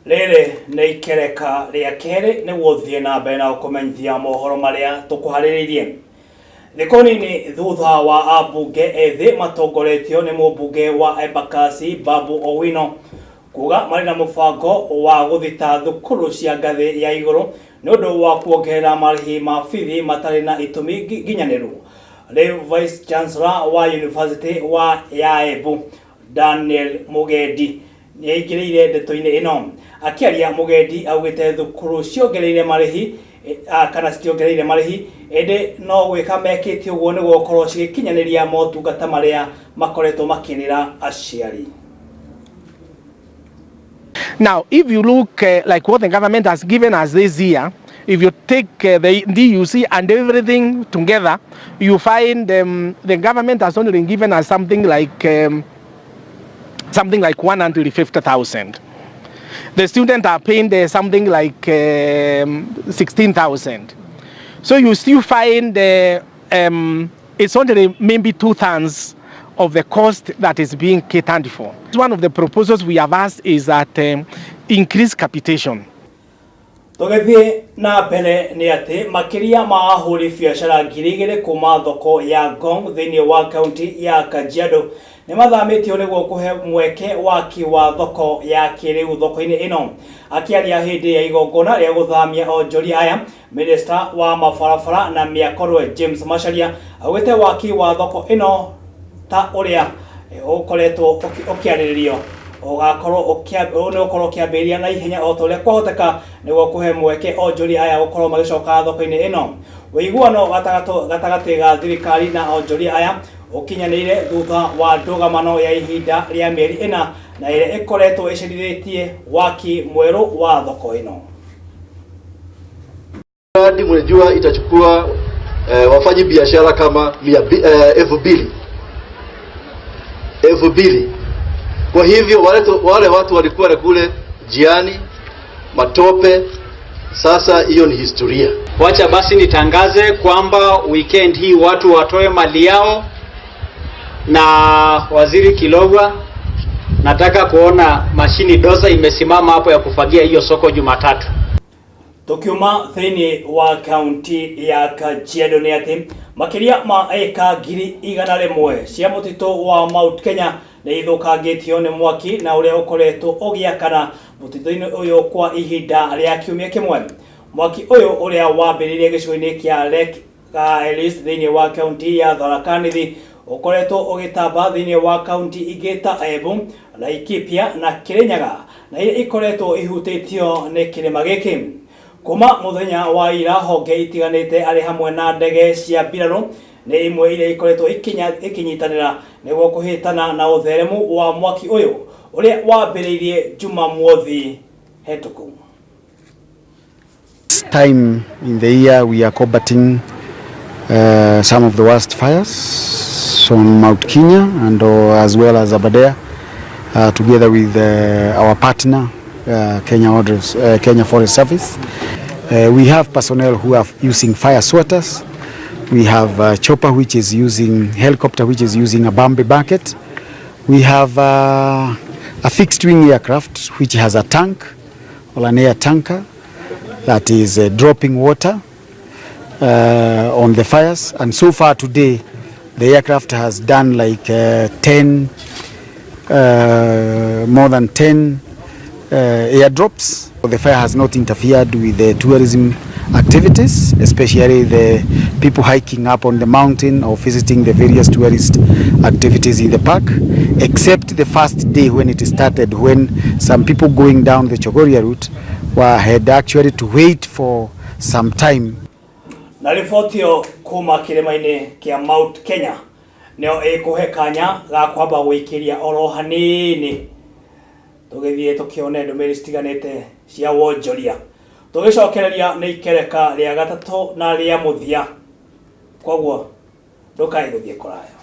Rĩrĩ nĩ ikereka rĩa kerĩ nĩguo thiĩ na mbere na gũkũmenyithia mohoro marĩa tũkũharĩrĩirie. Thikũ nini thutha wa ambunge ethĩ matongoretio nĩ mũmbunge wa Embakasi Babu Owino kuga marĩ na mũbango wa gũthita thukuru cia ngathĩ ya igũrũ nĩ ũndũ wa kuongerera marĩhi ma bithi matarĩ na itũmi nginyanĩru. Rĩu Vice Chancellor wa University wa ya Embu Daniel Mugendi nĩaingĩrĩire ndeto-inĩ ĩno. Akĩaria Mũgendi augĩte thukuru ciongereire marĩhi kana citiongereire marĩhi ĩndĩ no gwĩka mekĩte ũguo nĩguo gũkorwo cigĩkinyanĩria motungata marĩa makoretwo makĩrĩra aciari. Now, if you look like what the government has given us this year, if you take the DUC and everything together, you find the government has only given us something like 150,000. The students are paying something like 16,000. So you still find it's only maybe 2/3 of the cost that is being catered for. One of the proposals we have asked is that increase capitation. Tũgĩthiĩ na mbere nĩ atĩ makĩria ma ahũri biacara 2000 kuma thoko ya Ngong thĩinĩ wa kaunti ya Kajiado nĩ mathamĩtio nĩguo kũhe mweke waki wa thoko ya kĩrĩu thoko-inĩ ĩno. Akĩaria hĩndĩ ya igongona rĩa gũthamia onjoria aya, Minista wa mabarabara na mĩako James Macharia augĩte waki wa thoko ĩno ta ũrĩa ũkoretwo ũkĩarĩrĩrio ũgakorwo nĩ ũkorwo ũkĩambĩrĩria na ihenya o ta ũrĩa kwahoteka nĩguo kũhe mweke onjoria aya gũkorwo magĩcoka thoko-inĩ ĩno. Ũiguano gatagatĩ ga thirikari na onjoria aya ũkinyanĩire thutha wa ndũgamano ya ihinda rĩa mĩeri 4 na ĩrĩa ĩkoretwo ĩcerithĩtie waki mwerũ wa thoko ĩno. Mradi mnajua itachukua wafanyi biashara kama 2000, 2000. Kwa hivyo wale watu walikuwa kule jiani matope, sasa hiyo ni historia. Wacha basi nitangaze kwamba weekend hii watu watoe mali yao, na Waziri Kilogwa, nataka kuona mashini doza imesimama hapo ya kufagia hiyo soko Jumatatu. Tukiuma thĩinĩ wa kaunti ya Kajiado nĩ atĩ makĩria ma eka 100,000 cia mũtitũ wa Mount Kenya nĩ ithũkangĩtio nĩ mwaki na ũrĩa ũkoretwo ũgĩakana mũtitũ-inĩ ũyũ kwa ihinda rĩa kiumia kĩmwe. Mwaki ũyũ ũrĩa wambĩrĩirie gĩcigo-inĩ kĩa Lake Elise thĩinĩ wa kaunti ya Tharaka Nithi ũkoretwo ũgĩtamba thĩinĩ wa kaunti ingĩ ta Embu, Laikipia na Kirinyaga na iria ikoretwo ihutĩtio nĩ kĩrĩma gĩkĩ. Kuma mũthenya wa ira honge itiganĩte arĩ hamwe na ndege cia mbirarũ nĩ imwe iria ikoretwo ikinyitanĩra nĩguo kũhĩtana na ũtheremu wa mwaki ũyũ ũrĩa wambĩrĩirie Jumamothi hetũku. This time in the year we are combating some of the worst fires on Mount Kenya and as well as Aberdare, together with our partner Kenya Forest Service. We have personnel who are using fire sweaters. We have a chopper which is using helicopter which is using a Bambi bucket. We have a fixed wing aircraft which has a tank or an air tanker that is dropping water on the fires. And so far today, the aircraft has done like 10, more than 10 airdrops. The fire has not interfered with the tourism activities, especially the people hiking up on the mountain or visiting the various tourist activities in the park, except the first day when it started, when some people going down the Chogoria route had actually to wait for some time. Na riboti ĩyo kuma kĩrĩma-inĩ kĩa Mount Kenya nĩyo ĩkũhe kanya ga kwamba gũikĩria oro hanini tũgĩthiĩ tũkĩone ndũmĩrĩri citiganĩte cia wonjoria tũgĩcokereria nĩ ikereka rĩa gatatũ na rĩa mũthia koguo ndũkae gũthiĩ kũraya.